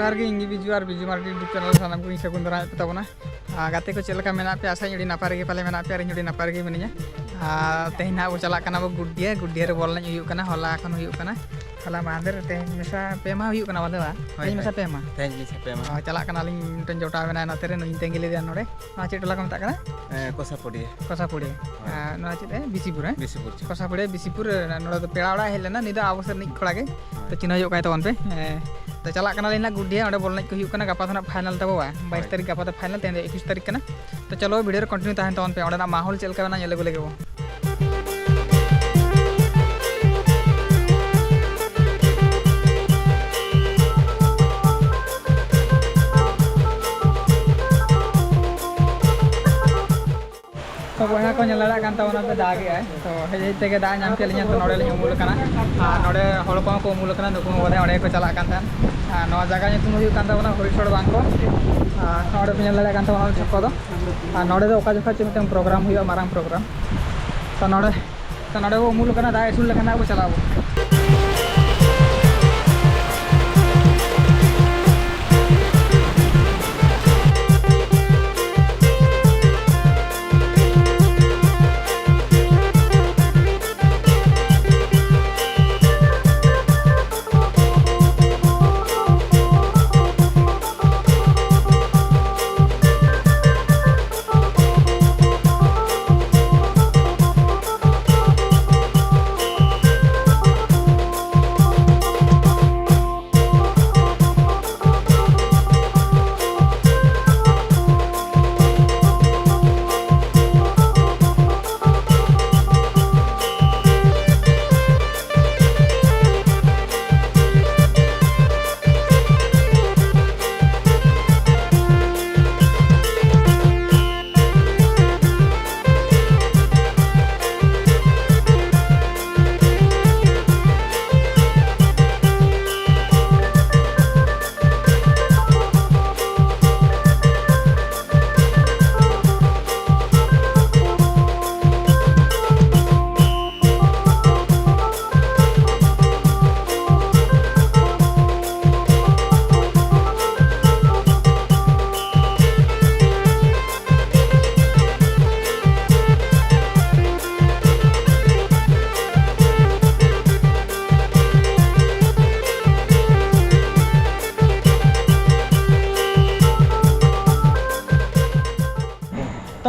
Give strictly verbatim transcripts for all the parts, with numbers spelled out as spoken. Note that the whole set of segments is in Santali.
ᱟᱨ ᱜᱮ ᱤᱧ ᱜᱮ ᱵᱤᱡᱩ ᱟᱨ ᱵᱤᱡᱩ ᱢᱟᱨᱰᱤ YouTube ᱪᱮᱱᱮᱞ ᱥᱟᱱᱟᱢ ᱠᱚᱧ ᱥᱟᱹᱜᱩᱱ ᱫᱟᱨᱟᱢᱮᱫ ᱯᱮ ᱛᱟᱵᱚᱱᱟ᱾ ᱟᱨ ᱜᱟᱛᱮ ᱠᱚ ᱪᱮᱫ ᱞᱮᱠᱟ ᱢᱮᱱᱟᱜ ᱯᱮᱭᱟ? ᱟᱥᱟᱧ ᱟᱹᱰᱤ ᱱᱟᱯᱟᱭ ᱨᱮᱜᱮ ᱯᱟᱞᱮ ᱢᱮᱱᱟᱜ ᱯᱮᱭᱟ ᱟᱨ ᱤᱧ ᱟᱹᱰᱤ ᱱᱟᱯᱟᱭ ᱨᱮᱜᱮ ᱢᱤᱱᱟᱹᱧᱟ᱾ ᱟᱨ ᱛᱮᱦᱮᱧ ᱱᱟᱦᱟᱜ ᱵᱚ ᱪᱟᱞᱟᱜ ᱠᱟᱱᱟ ᱵᱚ ᱜᱩᱰᱰᱤᱭᱟᱹ᱾ ᱜᱩᱰᱰᱤᱭᱟᱹ ᱨᱮ ᱵᱚᱞ ᱮᱱᱮᱡ ᱦᱩᱭᱩᱜ ᱠᱟᱱᱟ, ᱦᱚᱞᱟ ᱠᱷᱚᱱ ᱦᱩᱭᱩᱜ ᱠᱟᱱᱟ, ᱦᱚᱞᱟ ᱢᱟᱦᱫᱮᱨ, ᱛᱮᱦᱮᱧ ᱢᱮᱥᱟ ᱯᱮ ᱢᱟᱦᱟ ᱦᱩᱭᱩᱜ ᱠᱟᱱᱟ ᱵᱟᱝ ᱫᱚ ᱵᱟᱝ? ᱦᱳᱭ, ᱛᱮᱦᱮᱧ ᱢᱮᱥᱟ ᱦᱳᱭ᱾ ᱯᱮ ᱢᱟᱦᱟ᱾ ᱛᱮᱦᱮᱧ ᱢᱮᱥᱟ ᱯᱮ ᱢᱟᱦᱟ᱾ ᱚ, ᱪᱟᱞᱟᱜ ᱠᱟᱱᱟᱞᱤᱧ, ᱢᱤᱫᱴᱮᱱ ᱡᱚᱴᱟᱣ ᱢᱮᱱᱟᱭᱟ ᱱᱚᱛᱮ ᱨᱮ, ᱱᱩᱭᱤᱧ ᱛᱟᱺᱜᱤ ᱞᱮᱫᱮᱭᱟ ᱱᱚᱰᱮ᱾ ᱱᱚᱣᱟ ᱪᱮᱫ ᱴᱚᱞᱟ ᱠᱚ ᱢᱮᱛᱟᱜ ᱠᱟᱱᱟ? ᱮ, ᱠᱚᱥᱟᱯᱚᱰᱤᱭᱟᱹ᱾ ᱠᱚᱥᱟᱯᱚᱰᱤᱭᱟᱹ᱾ ᱦᱳᱭ᱾ ᱟᱨ ᱱᱚᱣᱟ ᱪᱮᱫ, ᱮ, ᱵᱤᱥᱤᱯᱩᱨ, ᱦᱮᱸ? ᱵᱤᱥᱤᱯᱩᱨ ᱪᱮ᱾ ᱠᱚᱥᱟᱯᱚᱰᱤᱭᱟᱹ, ᱵᱤᱥᱤᱯᱩᱨ, ᱱᱚᱰᱮ ᱫᱚ ᱯᱮᱲᱟ ᱚᱲᱟᱜ ᱦᱮᱡ ᱞᱮᱱᱟ, ᱱᱩᱭ ᱫᱚ ᱟᱵᱚ ᱥᱮᱫ ᱨᱤᱱᱤᱡ ᱠᱚᱲᱟ ᱜᱮ᱾ ᱦᱳᱭ᱾ ᱛᱚ ᱪᱤᱱᱦᱟᱹᱣ ᱧᱚᱜ ᱠᱟᱭ ᱛᱟᱵᱚᱱ ᱯᱮ᱾ ᱮ, ᱛᱚ ᱪᱟᱞᱟᱜ ᱠᱟᱱᱟᱞᱤᱧ ᱱᱟᱜ ᱜᱩᱰᱰᱤᱭᱟᱹ, ᱚᱸᱰᱮ ᱵᱚᱞ ᱮᱱᱮᱡ ᱠᱚ ᱦᱩᱭᱩᱜ ᱠᱟᱱᱟ, ᱜᱟᱯᱟ ᱫᱚ ᱱᱟᱜ final ᱛᱟᱵᱚ ᱵᱟ, ᱵᱟᱭᱤᱥ ᱦᱳᱭ᱾ ᱛᱟᱹᱨᱤᱠᱷ, ᱜᱟᱯᱟ ᱫᱚ final, ᱛᱮᱦᱮᱧ ᱫᱚ ᱮᱠᱩᱥ ᱛᱟᱹᱨᱤᱠᱷ ᱠᱟᱱᱟ᱾ ᱛᱚ ᱪᱚᱞᱚ video ᱨᱮ continue ᱛᱟᱦᱮᱱ ᱛᱟᱵᱚᱱ ᱯᱮ, ᱚᱸᱰᱮᱱᱟᱜ ᱢᱟᱦᱚᱞ ᱪᱮᱫ ᱞᱮᱠᱟ ᱢᱮᱱᱟᱜᱼᱟ ᱧᱮᱞ ᱟᱹᱜᱩ ᱞᱮᱜᱮ ᱵᱚ᱾ ᱛᱚ ᱵᱚᱭᱦᱟ ᱠᱚ ᱧᱮᱞ ᱫᱟᱲᱮᱭᱟᱜ ᱠᱟᱱ ᱛᱟᱵᱚᱱᱟ ᱯᱮ, ᱫᱟᱜ ᱮᱜᱼᱟᱭ᱾ ᱛᱚ ᱦᱮᱡ ᱦᱮᱡ ᱛᱮᱜᱮ ᱫᱟᱜ ᱧᱟᱢ ᱠᱮᱫ ᱞᱤᱧᱟ, ᱛᱚ ᱱᱚᱰᱮ ᱞᱤᱧ ᱩᱢᱩᱞ ᱟᱠᱟᱱᱟ᱾ ᱟᱨ ᱱᱚᱰᱮ ᱦᱚᱲ ᱠᱚᱦᱚᱸ ᱠᱚ ᱩᱢᱩᱞ ᱟᱠᱟᱱᱟ, ᱱᱩᱠᱩ ᱦᱚᱸ ᱵᱚᱞᱮ ᱚᱸᱰᱮ ᱜᱮᱠᱚ ᱪᱟᱞᱟᱜ ᱠᱟᱱ ᱛᱟᱦᱮᱸᱫ᱾ ᱟᱨ ᱱᱚᱣᱟ ᱡᱟᱭᱜᱟ ᱧᱩᱛᱩᱢ ᱫᱚ ᱦᱩᱭᱩᱜ ᱠᱟᱱ ᱛᱟᱵᱚᱱᱟ ᱦᱚᱨᱤᱥᱚᱲ ᱵᱟᱝᱠᱚ᱾ ᱟᱨ ᱱᱚᱰᱮ ᱯᱮ ᱧᱮᱞ ᱫᱟᱲᱮᱭᱟᱜ ᱠᱟᱱ ᱛᱟᱵᱚᱱᱟ ᱪᱷᱚᱠᱚ ᱫᱚ᱾ ᱟᱨ ᱱᱚᱰᱮ ᱫᱚ ᱚᱠᱟ ᱡᱚᱠᱷᱚᱱ ᱪᱚ ᱢᱤᱫᱴᱟᱝ program ᱦᱩᱭᱩᱜᱼᱟ, ᱢᱟᱨᱟᱝ program᱾ ᱛᱚ ᱱᱚᱰᱮ, ᱛᱚ ᱱᱚᱰᱮ ᱵᱚ ᱩᱢᱩᱞ ᱟᱠᱟᱱᱟ, ᱫᱟᱜ ᱟᱹᱥᱩᱲ ᱞᱮᱠᱷᱟᱱ ᱦᱟᱸᱜ ᱵᱚ ᱪᱟᱞᱟᱜ ᱟᱵᱚ᱾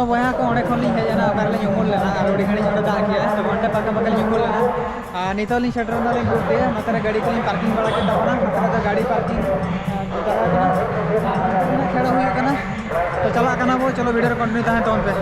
ᱵᱚᱭᱦᱟ ᱠᱚ, ᱚᱸᱰᱮ ᱠᱷᱚᱱ ᱞᱤᱧ ᱦᱮᱡ ᱮᱱᱟ, ᱚᱠᱟ ᱨᱮᱞᱤᱧ ᱩᱢᱩᱞ ᱞᱮᱱᱟ, ᱟᱨ ᱟᱹᱰᱤ ᱜᱷᱟᱹᱲᱤᱡ ᱚᱸᱰᱮ ᱫᱟᱜ ᱠᱮᱜᱼᱟ, ᱛᱚ ᱚᱸᱰᱮ ᱯᱟᱠᱟ ᱯᱟᱠᱟ ᱞᱤᱧ ᱩᱢᱩᱞ ᱞᱮᱱᱟ᱾ ᱟᱨ ᱱᱤᱛᱚᱜ ᱞᱤᱧ ᱥᱮᱴᱮᱨ ᱮᱱᱟ ᱞᱤᱧ ᱵᱩᱛᱷ ᱨᱮ, ᱱᱚᱛᱮ ᱨᱮ ᱜᱟᱹᱰᱤ ᱠᱚᱞᱤᱧ ᱯᱟᱨᱠᱤᱝ ᱵᱟᱲᱟ ᱠᱮᱫ ᱛᱟᱵᱚᱱᱟ, ᱱᱚᱛᱮ ᱨᱮᱫᱚ ᱜᱟᱹᱰᱤ ᱯᱟᱨᱠᱤᱝ, ᱟᱸ, ᱡᱟᱭᱜᱟ ᱠᱟᱱᱟ᱾ ᱟᱨ ᱱᱚᱛᱮ ᱨᱮ ᱠᱷᱮᱞ ᱦᱩᱭᱩᱜ ᱠᱟᱱᱟ, ᱛᱚ ᱪᱟᱞᱟᱜ ᱠᱟᱱᱟ ᱵᱚ, ᱪᱚᱞᱚ ᱵᱷᱤᱰᱤᱭᱳ ᱨᱮ ᱠᱚᱱᱴᱤᱱᱤᱭᱩ ᱛᱟᱦᱮᱱ ᱛᱟᱵᱚᱱ ᱯᱮ᱾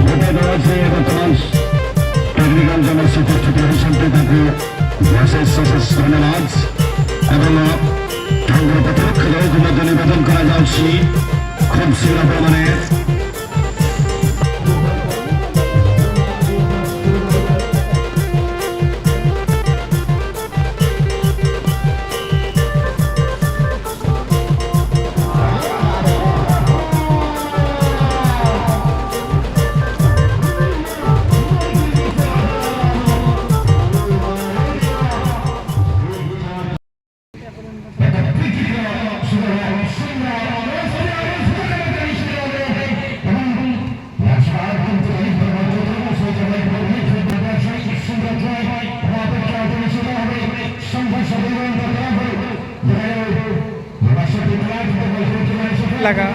ᱜᱚᱴᱟ ᱱᱚᱣᱟ ᱡᱮ ᱟᱵᱚ ᱛᱚᱢᱟᱢ ᱴᱮᱠᱱᱤᱠᱟᱞ ᱡᱚᱱᱚ ᱥᱮᱪᱮᱫ ᱥᱮᱪᱮᱫ ᱥᱟᱱᱛᱤ ᱛᱟᱠᱚ ᱵᱤᱥᱮᱥ ᱵᱤᱥᱮᱥ ᱫᱷᱚᱱᱭᱚᱵᱟᱫ ᱮᱵᱚᱝ ᱴᱷᱟᱝᱜᱚ ᱯᱨᱚᱛᱤᱯᱚᱠᱠᱷ ᱫᱚᱞ ᱠᱚ ᱢᱚᱫᱽᱫᱷᱮ ᱱᱤᱵᱮᱫᱚᱱ ᱠᱚᱨᱟ ᱡᱟᱣᱪᱷᱤ ᱠᱷᱩᱵ ᱥᱤᱜᱷᱨᱚ ᱯᱚᱨᱤᱢᱟᱱᱮ ᱞᱟᱜᱟᱣ᱾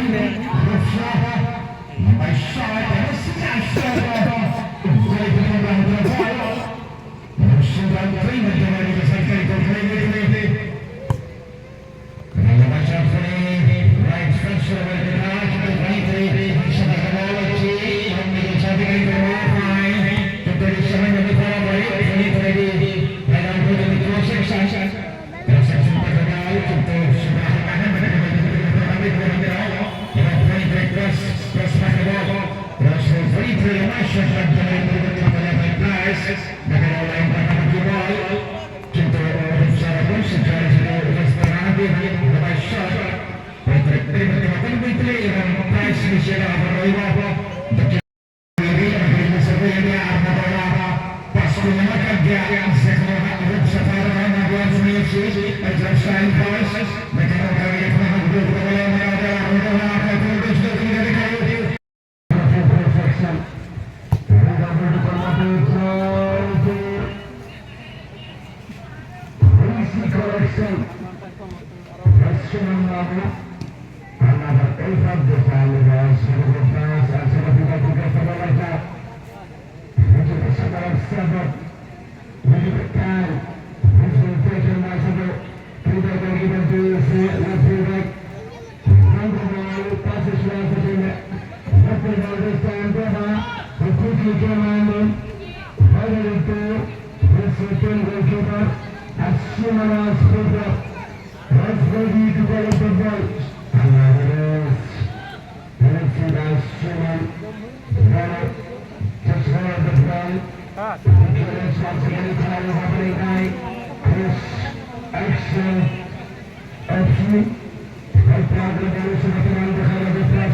Suman has picked up. Has ready to collect the ball. And now it is. Let's see, that's Suman. Got it. Just hold the ball. Let's once again try to have a night. Chris Action. Action. Right back to the ball. Should have been on the head of the press.